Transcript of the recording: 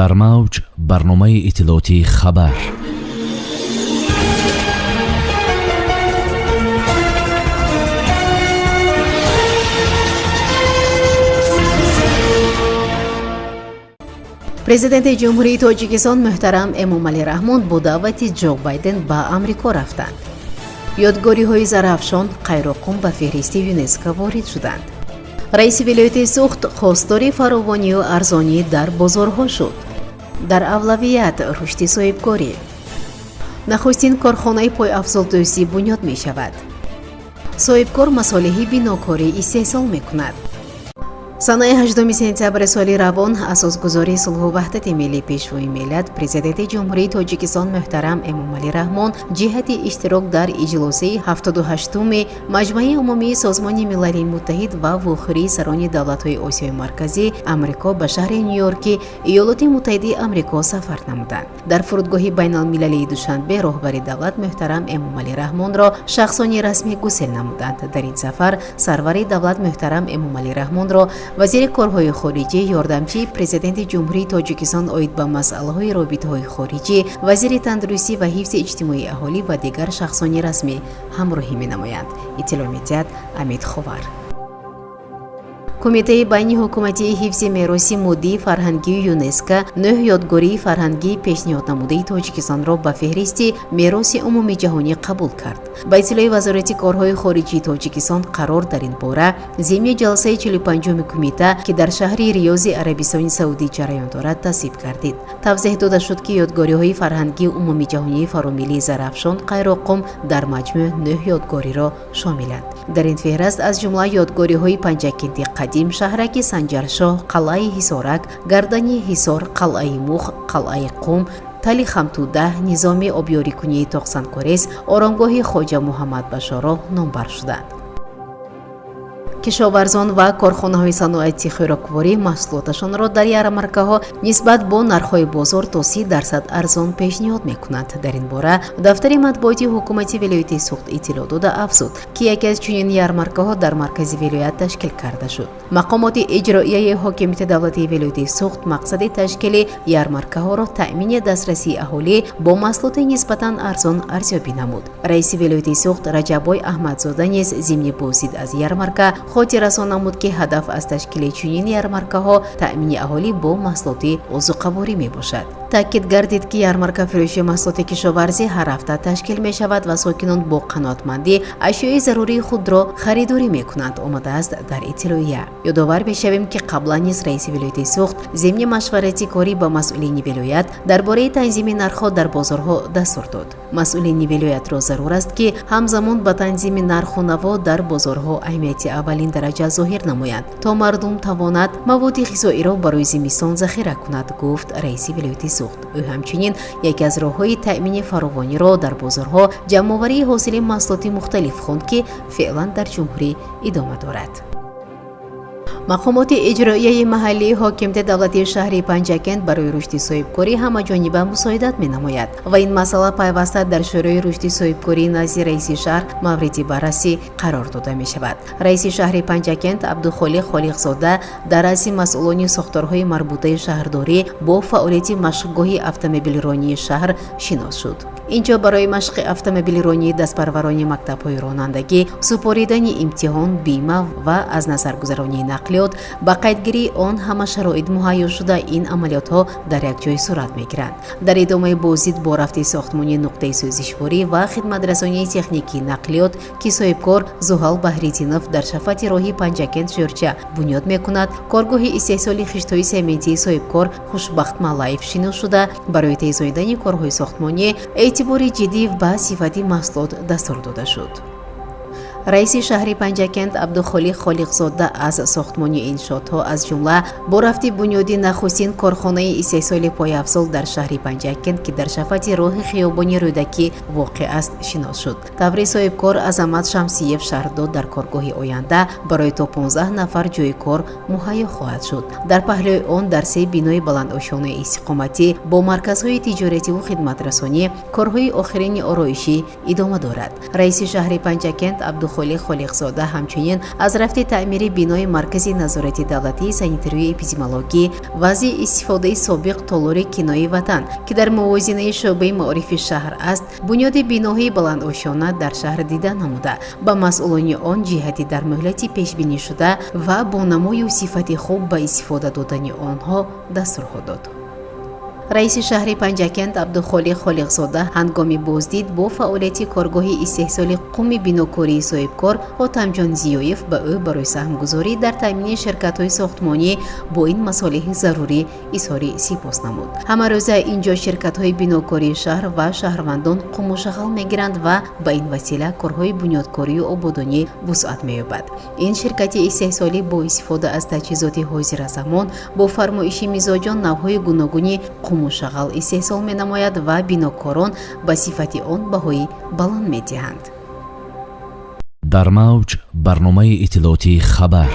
Дар мавҷ барномаи иттилоотии «Хабар». Президенти Ҷумҳурии Тоҷикистон муҳтарам Эмомалӣ Раҳмон бо даъвати Ҷо Байден ба Амрико рафтанд. Ёдгориҳои Зарафшон, Қайроқум ба феҳристи ЮНЕСКО ворид шуданд. Раиси вилояти Суғд хостори фаровонию арзонӣ дар бозорҳо шуд. Дар авлавият рушди соҳибкорӣ. Нахустин корхонаи пойафзолдӯзӣ бунёд мешавад. Соҳибкор масолеҳи бинокорӣ истеҳсол мекунад. Санаи 8 сентябри соли равон асосгузори сулҳу ваҳдати миллӣ, Пешвои миллат, Президенти Ҷумҳурии Тоҷикистон муҳтарам Эмомалӣ Раҳмон ҷиҳати иштирок дар иҷлосияи 78-уми Маҷмаи умумии Созмони Милали Муттаҳид ва вохӯрии сарони давлатҳои Осиёи Марказӣ, Амрико ба шаҳри Ню-Йорки Иёлоти Муттаҳидаи Амрико сафар намуданд. Дар фурудгоҳи байналмилалии Душанбе роҳбари давлат муҳтарам Эмомалӣ Раҳмонро шахсони расмӣ гусел намуданд. Дар ин сафар сарвари давлат муҳтарам Эмомалӣ Раҳмонро вазири корҳои хориҷӣ, ёрдамчии Президенти Ҷумҳурии Тоҷикистон оид ба масъалаҳои робитаҳои хориҷӣ, вазири тандурустӣ ва ҳифзи иҷтимоии аҳолӣ ва дигар шахсони расмӣ ҳамроҳӣ менамоянд. Иттилоъ медиҳад Амид Ховар. Кумитаи байниҳукуматии ҳифзи мероси моддии фарҳангии ЮНЕСКО нӯҳ ёдгории фарҳангии пешниҳоднамудаи Тоҷикистонро ба феҳристи мероси умумиҷаҳонӣ қабул кард. Ба иттилои Вазорати корҳои хориҷии Тоҷикистон, қарор дар ин бора зимни ҷаласаи 45-уми кумита, ки дар шаҳри Риёзи Арабистони Саудӣ ҷараён дорад, тасвиб гардид. Тавзеҳ дода шуд, ки ёдгориҳои фарҳангии умумиҷаҳонии фаромиллии Зарафшон, Қайроқум дар маҷмӯъ нӯҳ ёдгориро шомиланд. Дар ин феҳрист аз ҷумла ёдгориҳои Панҷакенти қадим, шаҳраки Санҷаршоҳ, қалъаи Ҳисорак, гардани Ҳисор, қалъаи Мух, қалъаи Қум, тали Хамтуда, низоми обёрикунии Тоқсанкорез, оромгоҳи Хоҷа Муҳаммад Башоро номбар шуданд. Кишоварзон ва корхонаҳои саноати хӯрокворӣ маҳсулоташонро дар ярмаркаҳо нисбат бо нархҳои бозор то 30% арзон пешниҳод мекунанд. Дар ин бора дафтари матбуоти ҳукумати вилояти Суғд иттилоъ дода, афзуд, ки яке аз чунин ярмаркаҳо дар маркази вилоят ташкил карда шуд. Мақомоти иҷроияи ҳокимияти давлатии вилояти Суғд мақсади ташкили ярмаркаҳоро таъмини дастрасии аҳолӣ бо маҳсулоти нисбатан арзон арзёбӣ намуд. Раиси вилояти Суғд Раҷаббой Аҳмадзода низ зимни боздид аз ярмарка хотиррасон намуд, ки ҳадаф аз ташкили чунин ярмаркаҳо таъмини аҳолӣ бо маҳсулоти озуқаворӣ мебошад. Таъкид гардид, ки ярмарка фурӯши маҳсулоти кишоварзӣ ҳар ҳафта ташкил мешавад ва сокинон бо қаноатмандӣ ашёи зарурии худро харидорӣ мекунанд, омадааст дар иттилоия. Ёдовар мешавем, ки қаблан низ раиси вилояти Суғд зимни машварати корӣ ба масъулини вилоят дар бораи танзими нархҳо дар бозорҳо дастур дод. Масъулини вилоятро зарур аст, ки ҳамзамон ба танзими нарху наво дар бозорҳо аҳамияти аввалин дараҷа зоҳир намоянд, то мардум тавонад маводи ғизоиро барои зимистон захира кунад, гуфт раиси вилояти Суғд. Ӯ ҳамчунин яке аз роҳҳои таъмини фаровониро дар бозорҳо ҷамъоварии ҳосили маҳсулоти мухталиф хонд, ки феълан дар ҷумҳурӣ идома дорад. Мақомоти иҷроияи маҳаллии ҳокимияти давлатии шаҳри Панҷакент барои рушди соҳибкорӣ ҳамаҷониба мусоидат менамояд ва ин масъала пайваста дар Шӯрои рушди соҳибкории назди раиси шаҳр мавриди баррасӣ қарор дода мешавад. Раиси шаҳри Панҷакент Абдухолиқ Холиқзода дар раъси масъулони сохторҳои марбутаи шаҳрдорӣ бо фаъолияти машқгоҳи автомобилронии шаҳр шинос шуд. Инҷо барои машқи автомобилронии дастпарварони мактабҳои ронандагӣ, супоридани имтиҳон, бима ва аз назаргузаронии нақлиёт, ба қайдгирии он ҳама шароит муҳайё шуда, ин амалиётҳо дар як ҷой сурат мегиранд. Дар идомаи боздид бо рафти сохтмонии нуқтаи сӯзишворӣ ва хидматрасонии техникии нақлиёт, ки соҳибкор Зуҳал Баҳриддинов дар шафати роҳи Панҷакент Шӯрча бунёд мекунад, коргоҳи истеҳсоли хиштҳои сементии соҳибкор Хушбахт Маллаев шинос шуда, барои тезонидани корҳои сохтмонӣ эътибори ҷиддӣ ба сифати маҳсулот дастур дода шуд. Раиси шаҳри Панҷакент Абдухолиқ Холиқзода аз сохтмони иншоотҳо, аз ҷумла бо рафти бунёди нахустин корхонаи истеҳсоли пойафзол дар шаҳри Панҷакент, ки дар шафати роҳи хиёбони Рӯдакӣ воқеъ аст, шинос шуд. Таври соҳибкор Азамат Шамсиев шарҳ дод, дар коргоҳи оянда барои то 15 нафар ҷойи кор муҳайё хоҳад шуд. Дар паҳлӯи он дар се бинои баландошёнаи истиқоматӣ бо марказҳои тиҷоративу хидматрасонӣ корҳои охирини ороишӣ идома дорад. Раиси шаҳри Панҷакент Абдухолиқ Холиқзода ҳамчунин аз рафти таъмири бинои Маркази назорати давлатии санитарию эпидемиологӣ, вазъи истифодаи собиқ толори кинои «Ватан», ки дар мувозинаи шӯъбаи маорифи шаҳр аст, бунёди биноҳои баландошёна дар шаҳр дида намуда, ба масъулони он ҷиҳати дар муҳлати пешбинишуда ва бо намою сифати хуб ба истифода додани онҳо дастурҳо дод. Раиси шаҳри Панҷакент Абдухолиқ Холиқзода ҳангоми боздид бо фаъолияти коргоҳи истеҳсоли қуми бинокории соҳибкор Ҳотамҷон Зиёев ба ӯ барои саҳмгузорӣ дар таъмини ширкатҳои сохтмонӣ бо ин масолеҳи зарурӣ изҳори сипос намуд. Ҳамарӯза ин ҷо ширкатҳои бинокории шаҳр ва шаҳрвандон қуму шағал мегиранд ва ба ин васила корҳои бунёдкорию ободонӣ вусъат меёбад. Ин ширкати истеҳсолӣ бо истифода аз таҷҳизоти ҳозиразамон бо фармоиши мизоҷон навъҳои гуногуни қуму шағал истеҳсол менамояд ва бинокорон ба сифати он баҳои баланд медиҳанд. Дар мавҷ барномаи иттилоотии «Хабар».